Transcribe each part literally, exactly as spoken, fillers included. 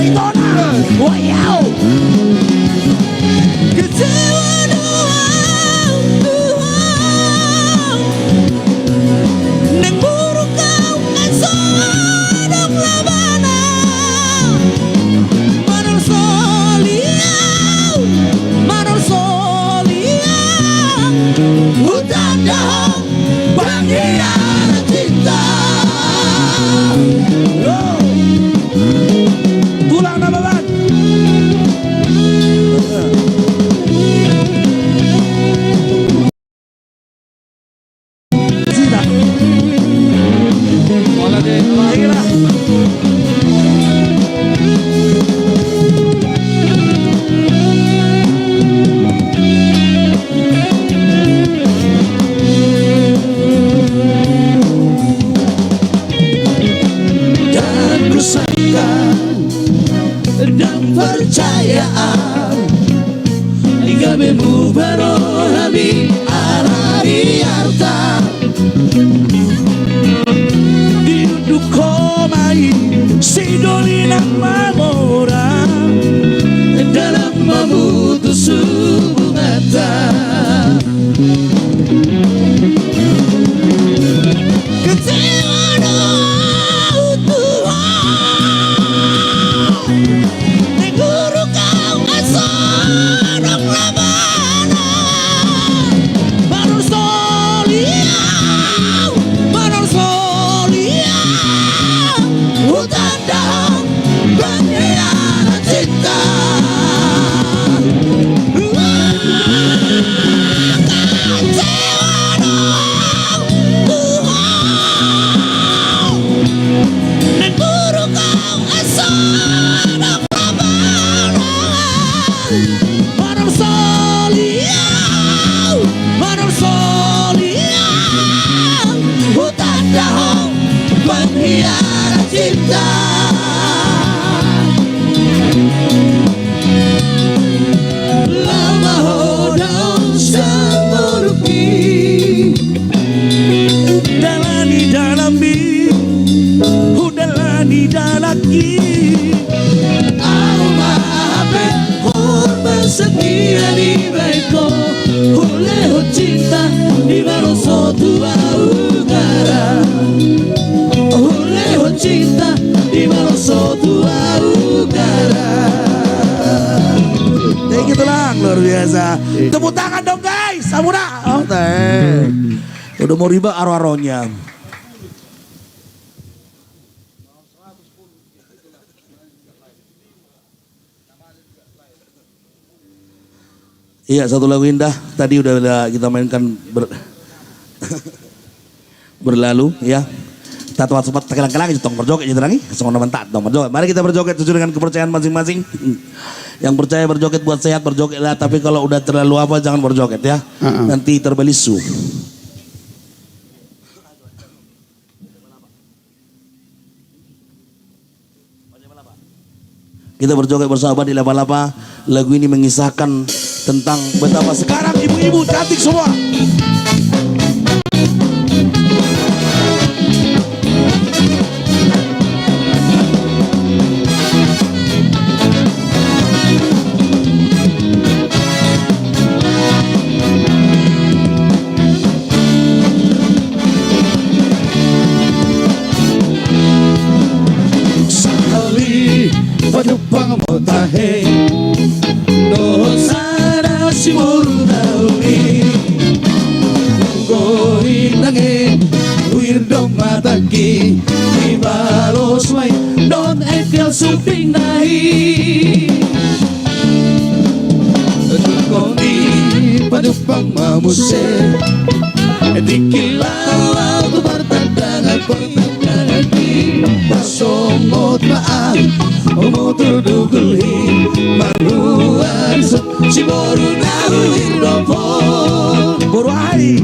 Tona. Wayau. Kecewa do au, Tuhan. Naeng buruk au, nunga so adong labana. Manolsoli au, manolsoli au. Hutanda ho pengkhianat cinta. Tulang na baban. Cinta. Olah deh, olah. Ndang kusangka, ndang percaya au, gabe muba rohami ala ni arta. Diunduk ho ma i si doli na mamora dalam memutus hubunganta. Kecewa do au, Tuhan. Naeng buruk au, nunga so adong labana. Manolsoli au, manolsoli au. Hutanda ho pengkhianat cinta. Kecewa do au, Tuhan. Naeng buruk au, nunga so adong labana. Manolsoli au, manolsoli au. Hutanda ho pengkhianat cinta. Laho ma ho dalan sangolupi. Dalani dalanmi, hudalani dalanki. Au ma hape hormat setia dibahen ho. Hulehon cinta di balo so tu au gara. Hulehon cinta di balo so tu au gara. Thank you, Tulang. Luar biasa. Iya. Tepuk tangan dong, guys. Samura. Oh, teh. Udah mau riba aro-aronya. Iya, satu lagu indah tadi udah, udah kita mainkan ber-, berlalu, ya. Kita tepat sempat terkelang-kelang itu tong berjoget, gitu, nangi. Semua teman tak tong berjoget. Mari kita berjoget sesuai dengan kepercayaan masing-masing. Yang percaya berjoget buat sehat, berjogetlah. Tapi kalau udah terlalu apa, jangan berjoget, ya. Heeh. Nanti terbelisu. Kita berjoget bersama di Lapa-Lapa. Lagu ini mengisahkan tentang betapa sekarang ibu-ibu cantik semua. Sahali pajumpang ma tahe dohot sada si boru na uli. Nunga inang e, huir do matangki, dibalos ma i dohot engkel suping na i. Nunga dipajumpang ma muse, dikilala tu partandangan, partandangan i. Pasomot ma au, motor dugul i, manuan so si boru na huir do pol. Boru ai.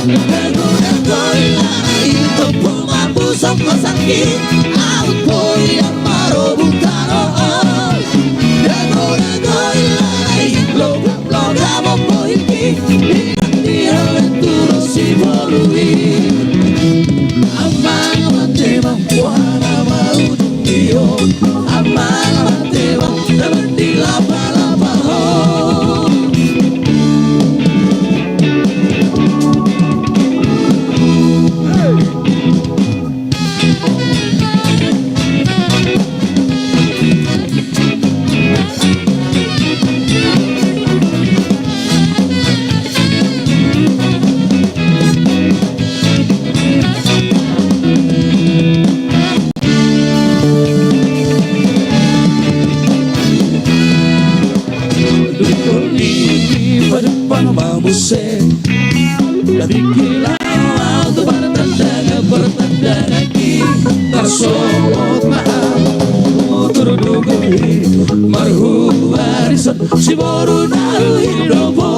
Dago-dago ilala i, tompu mambu songko sangki, au poli amaro butaro. Dago-dago ilala i, logam-logam ombo iki, inang di haletu do si boru i. Amang amante ma, wala ma ujung. Amang, amang, tebang, tebang di lapa-lapa ho. Dungkon ni padepan ma muse. Tapi kilau tu partandangan, partandangan i. Tarsohot ma au, utur dungkon i. Marhuari son si boru na ruhil dopo.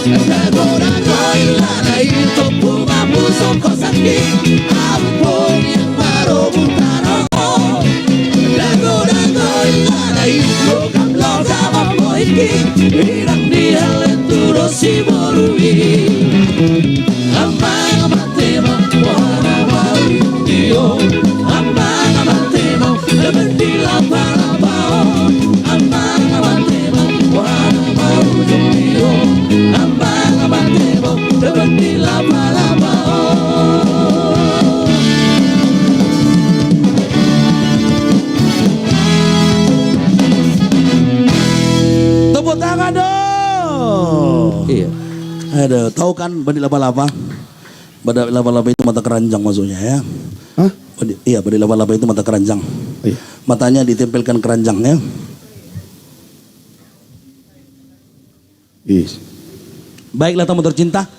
Dago-dago ilana i, tompu ma musok kosak i. Ampun yang baru mutaro. Dago-dago ilana i, logam-logam ambohingki. Inang ni haletu do si boru i. Amang, amang, tebang, boha na mau dio. Amang, amang, tebang, tebang di lapa-lapa ho. Amang, amang, tebang, boha na mau dio. Amang, amang, tebang, tebang di lapa-lapa ho. Tepuk tangan dong. Iya. Ada tahu kan badik lapa-lapa? Badik lapa-lapa itu mata keranjang maksudnya, ya. Hah? Badik, iya, badik lapa-lapa itu mata keranjang. Iya. Matanya ditempelkan keranjang, ya. Is. Baiklah, tamu tercinta.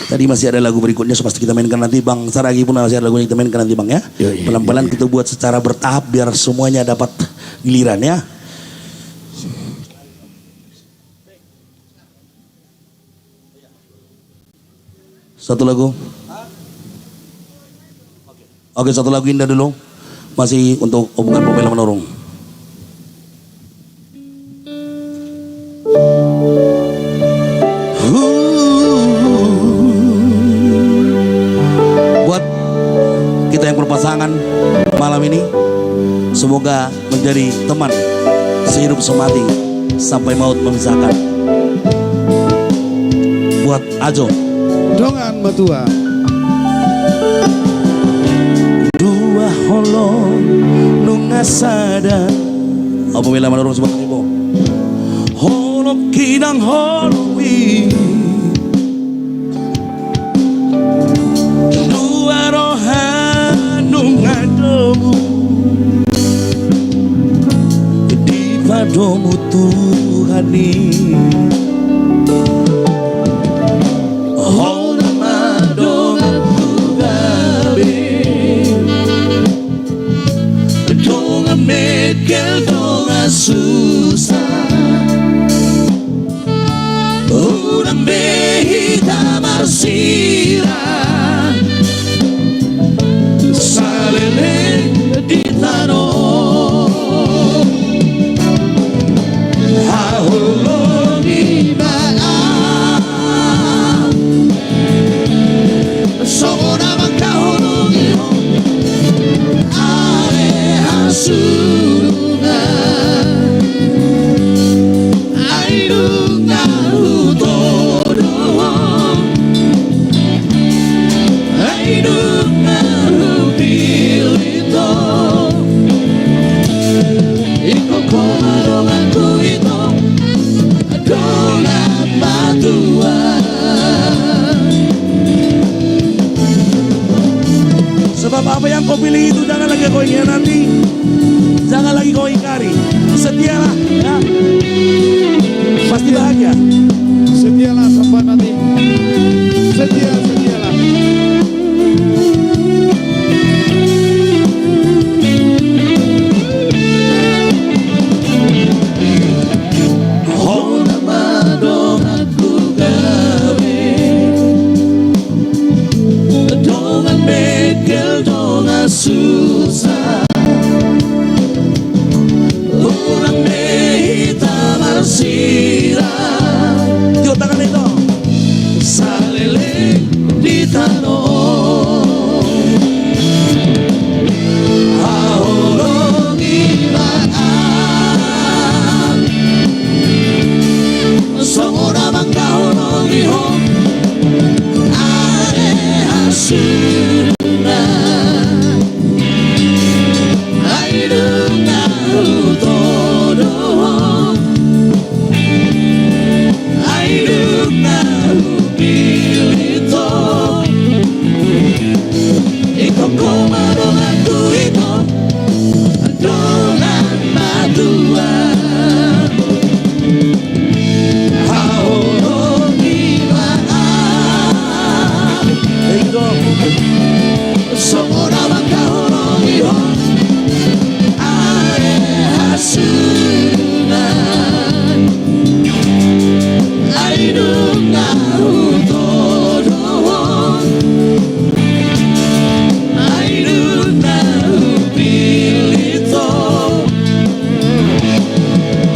Tadi masih ada lagu berikutnya, so pasti kita mainkan nanti, Bang Saragi pun masih ada lagunya, kita mainkan nanti, Bang, ya. Iya, iya, pelan-pelan iya, iya, kita buat secara bertahap biar semuanya dapat giliran, ya. Satu lagu. Oke, satu lagu indah dulu. Masih untuk Om Pamela Manurung. Buat kita yang berpasangan malam ini, semoga menjadi teman sehidup semati sampai maut memisahkan. Buat Ajo. Dongan matua. Dua holong nunga sada. Om Pamela Manurung sebagai ibu. Holong kinang holong i. Dua roha nunga domu dipadomu Tuhan i. Ho nama donganku gabe. Dongan mengkel, dongan susah. Unang be hita marsirang. Saleleng di tano. Haholongi ma au. Songon na mangkaholongi ho. Ale hasurungan. Ai dung na hutodo ho. Ai dung na hupillit ho. Ingkon ho ma donganku ito. Dongan matua. Sebab apa yang kau pilih itu jangan lagi kau hianati, jangan lagi kau ingkari. Setialah, ya. Pasti bahagia. Setialah sampai mati. Setia, setialah. Ho nama donganku gabe. Dongan mengkel, dongan susah. Unang be hita marsirang. Donganku ito, dongan matua. Haholongi ma ahu. Songon na mangkaholongi ho ale hasuhuton. Ai nunga hutodohon, ai nunga hupillit ho.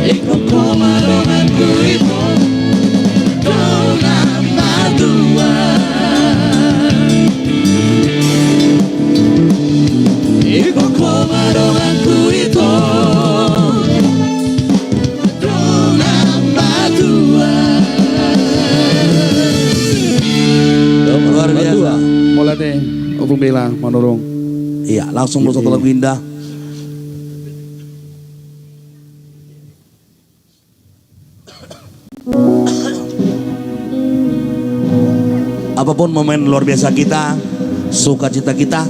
Ingkon ho ma donganku ito, dongan matua. Ingkon ho ma donganku ito, dongan matua. Luar biasa. Mauliate, Ompung Bella, Manurung. Iya, langsung bersatu lagu indah. Apapun momen luar biasa kita, sukacita kita,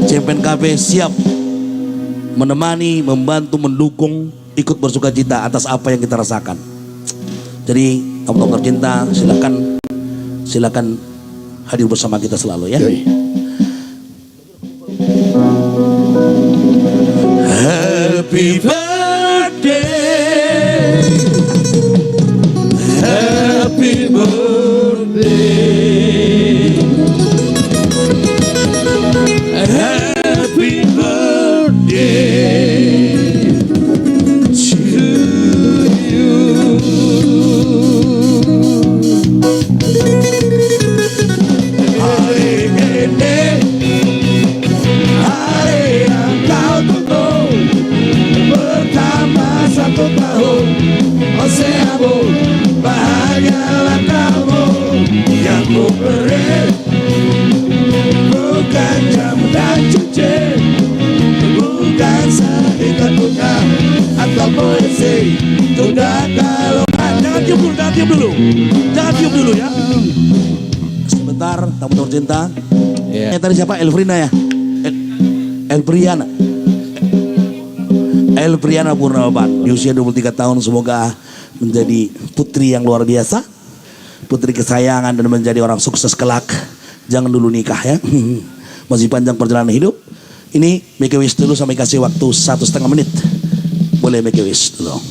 C M P N K P siap menemani, membantu, mendukung, ikut bersukacita atas apa yang kita rasakan. Jadi, teman-teman tercinta, silakan, silakan hadir bersama kita selalu, ya. Yoi. Happy birthday. Happy birthday. Happy birthday to you. Ale ende, ale angka ototo, bertambah satu tahun. Ose abo, bahagialah kamu yang kuberi. Bukan jam dan cincin, bukan sehingga bunga atau puisi. Sudah kalau ada. Jangan tiup dulu, jangan tiup dulu. Jangan tiup dulu, ya. Sebentar, tamu tercinta. Iya. Eh, tadi siapa? Elfrina, ya? El-, Elfriana. Elfriana Purnababan, di usia dua puluh tiga tahun, semoga menjadi putri yang luar biasa, putri kesayangan, dan menjadi orang sukses kelak. Jangan dulu nikah, ya. Masih panjang perjalanan hidup. Ini make a wish dulu, sama kasih waktu satu setengah menit. Boleh make a wish dulu.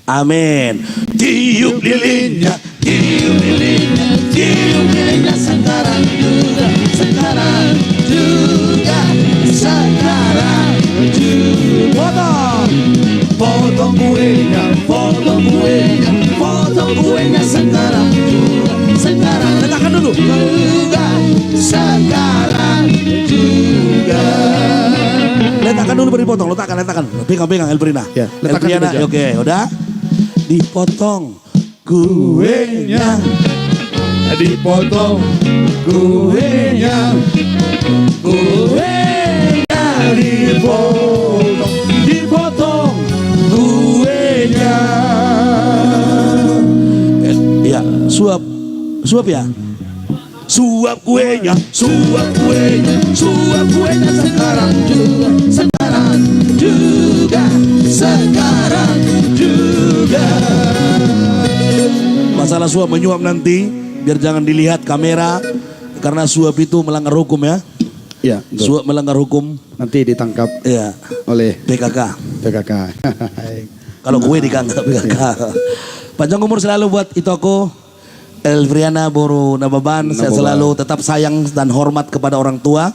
Amin. Tiup lilinnya, tiup lilinnya, tiup lilinnya sekarang juga, sekarang juga, sekarang juga. Potong, potong kuenya, potong kuenya, potong kuenya sekarang juga, sekarang. Letakkan dulu. Juga, sekarang juga. Letakkan dulu, baru dipotong, letakkan, letakkan. Pegang, pegang, Elfrina. Ya, letakkan Elfrina, juga. Oke, udah. Dipotong kuenya. Dipotong kuenya. Kuenya dipotong. Dipotong kuenya. Eh, iya, suap. Suap, ya? Suap kuenya, suap kuenya, suap kuenya sekarang juga, sekarang juga, sekarang juga. Masalah suap menyuap nanti, biar jangan dilihat kamera, karena suap itu melanggar hukum, ya. Iya, betul. Suap melanggar hukum. Nanti ditangkap, iya, oleh P K K. P K K. Kalau kue ditangkap P K K. Iya. Panjang umur selalu buat itoko. Elfriana boru Nababan, sehat selalu, tetap sayang dan hormat kepada orang tua,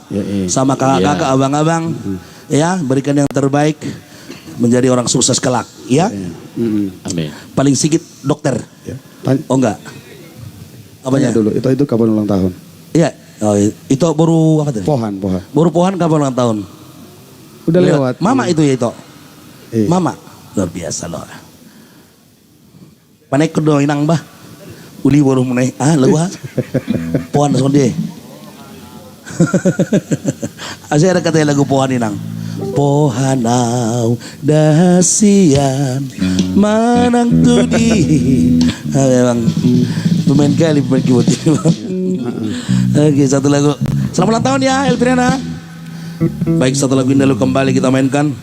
sama kakak-kakak, abang-abang. Ya, berikan yang terbaik, menjadi orang sukses kelak, ya. Amin. Paling sikit dokter. Ya. Oh, enggak. Apanya? Tanya dulu, itu, itu kapan ulang tahun? Iya. Oh, itu boru apa tadi? Pohan, Pohan. Boru Pohan kapan ulang tahun? Udah lewat. Mama itu ya itu. Iya. Mama. Luar biasa loh. Panek do inang bah. Uli boru muna i. Ah, lagu aha? Pohan songon dia. Asa ada kata lagu pohan, inang. Pohan au da sian manang tu dia. Ah, memang pemain kali pemain keyboard ini, Bang. Oke, satu lagu. Selamat ulang tahun ya, Elviriana. Baik, satu lagu indah lu kembali kita mainkan.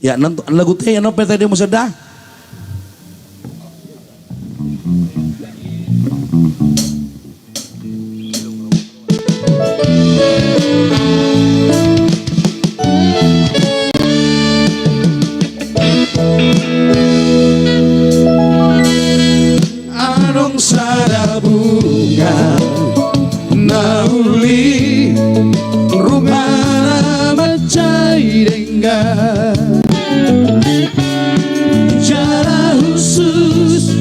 Ya, nanti lagu te, ya, nopo tadi mau seda. Adong sada bunga na uli rupana mansai denggan, jala hushus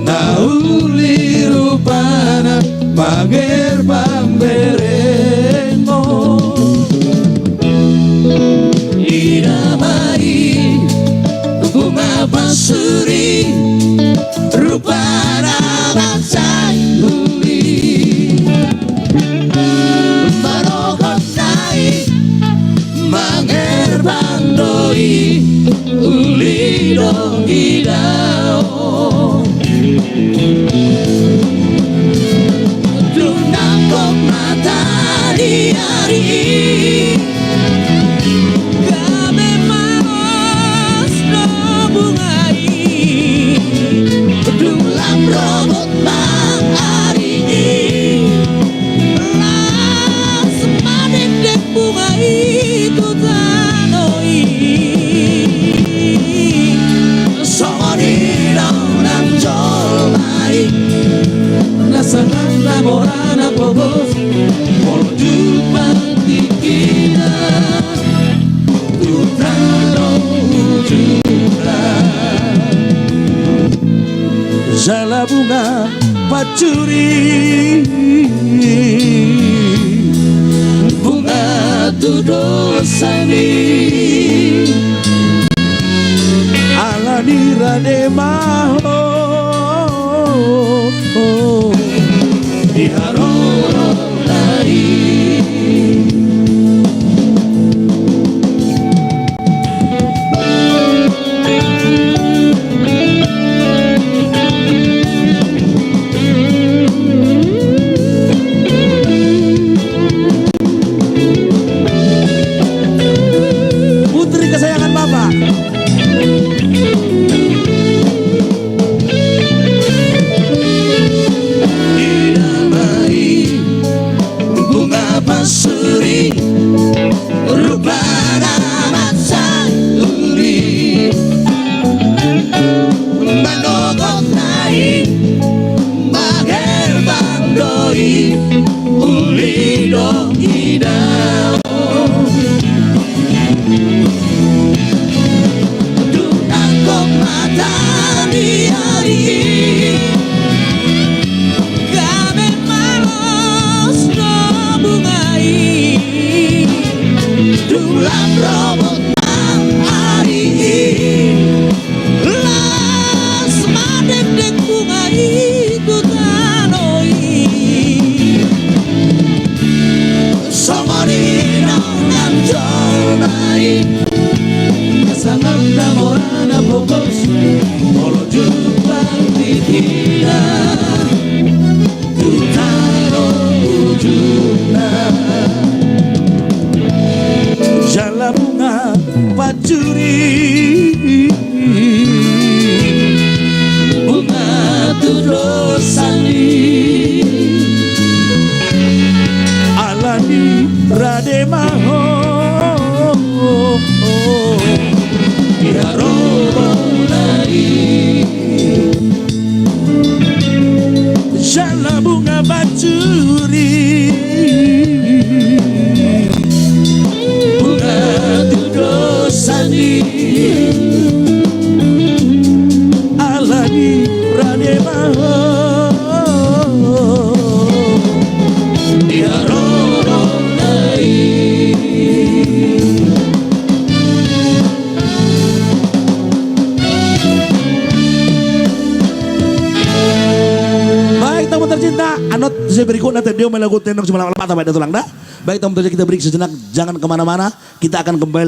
na uli rupana manger pamberengkon. Ida ma i bunga pansuri, rupana mansai uli. Marogot na i manger pande i, uli do i da on. Dung nangkok mata di ari i, gabe malas do bunga i. Dung lam rogot ma ari i, las madekdek bunga i tu tano i. Songon i do nang jolma i, na sangap na mora na pogos, molo jumpang tingkina tu tano ujungna. Jala bunga pansuri, bunga tudosan i, ala ni rade ma ho, di haroro na i. Putri kesayangan Bapak. Ida ma i bunga pansuri, rupana mansai uli. Manogot na i manger pande i, uli do i da on. Dung nangkok mata di ari i, gabe malas do bunga i. Dung lam rogot ma ari i, las madekdek bunga i tu tano i. Songon i do nang jolma i, na sangap na mora na pogos, molo jumpang tingkina tu tano ujungna. Jala bunga pansuri, bunga tudosan i, ala ni rade ma ho, di haroro na i. Jala bunga pansuri, bunga tudosan i, Not, sesi berikutna, tendang ma lagu, tendang, cuma lama-lama, baik, Tulang, da. Baik, teman-teman, kita break sejenak, jangan kemana-mana, kita akan kembali.